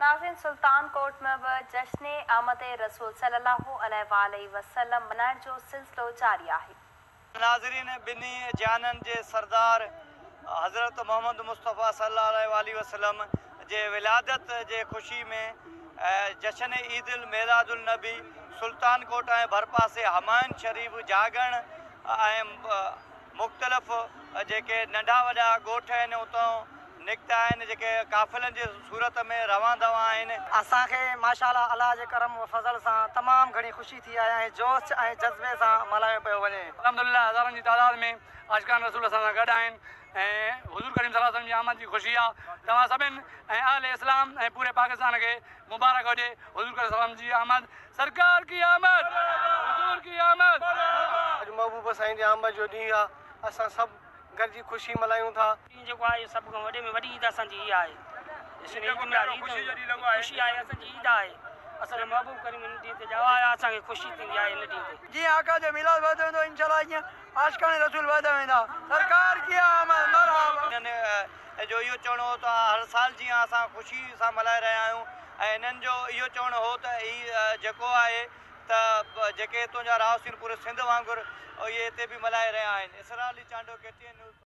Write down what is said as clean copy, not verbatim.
ناظرين سلطان ڪوٽ ۾ به جشن آمد رسول صلي الله عليه واٰله وسلم ملهائڻ جو سلسلو جاري آهي. ناظرين ٻنهي جهانن جي سردار حضرت محمد مصطفيٰ صلي الله عليه واٰله وسلم جي ولادت جي خوشي ۾ جشن عيد الميلاد النبي سلطان ڪوٽ ۽ ڀرپاسي همايون شريف جاڳڻ ۽ مختلف جيڪي ننڍا وڏا ڳوٺ آهن اتان نڪتا آهن جيڪي قافلن جي صورت ۾ روان دوان آهن. اسان کي ماشاء الله الله جي ڪرم و فضل سان تمام گهڻي خوشي ٿي آهي ۽ جوش ۽ جذبي سان ملهايو پيو وڃي. الحمدلله هزارن جي تعداد ۾ عاشقان رسول اسان سان گڏ آهن ۽ حضور ڪريم صلي الله عليه وسلم جي آمد جي خوشي آ توهان سڀن ۽ اهل اسلام ۽ پوري پاڪستان کي مبارڪ هجي حضور ڪريم صلي الله عليه وسلم جي آمد سرڪار ڪي آمد حضور ڪي آمد. اڄ محبوب سائين جي آمد جو ڏينهن آ اسان سڀ گڏجي خوشي ملهايون ٿا. ڏينهن جيڪو آهي اهو سڀ کان وڏي ۾ وڏي عيد اسان جي اها آهي. جشن عيد ميلاد عيد خوشي آهي اسان جي عيد آهي. اسان جو محبوب ڪريم ان ڏينهن تي ڄائو آهي اسان کي خوشي ٿيندي آهي ان ڏينهن تي. جيئن آقا جو ميلاد وڌندو ويندو انشاء الله ايئن عاشقان رسول وڌندا ويندا سرڪار ڪي آمد مرحبا. انهن جو اهو چوڻ هو ته هر سال جيان اسان خوشي سان ملهائي رهيا آهيون ۽ انهن جو اهو چوڻ هو ته هي جيڪو آهي ته جيڪي هتون جا رهواسي آهن پوري سنڌ وانگر اهي هتي به ملهائي رهيا آهن. Israr Ali Chandio K T N news.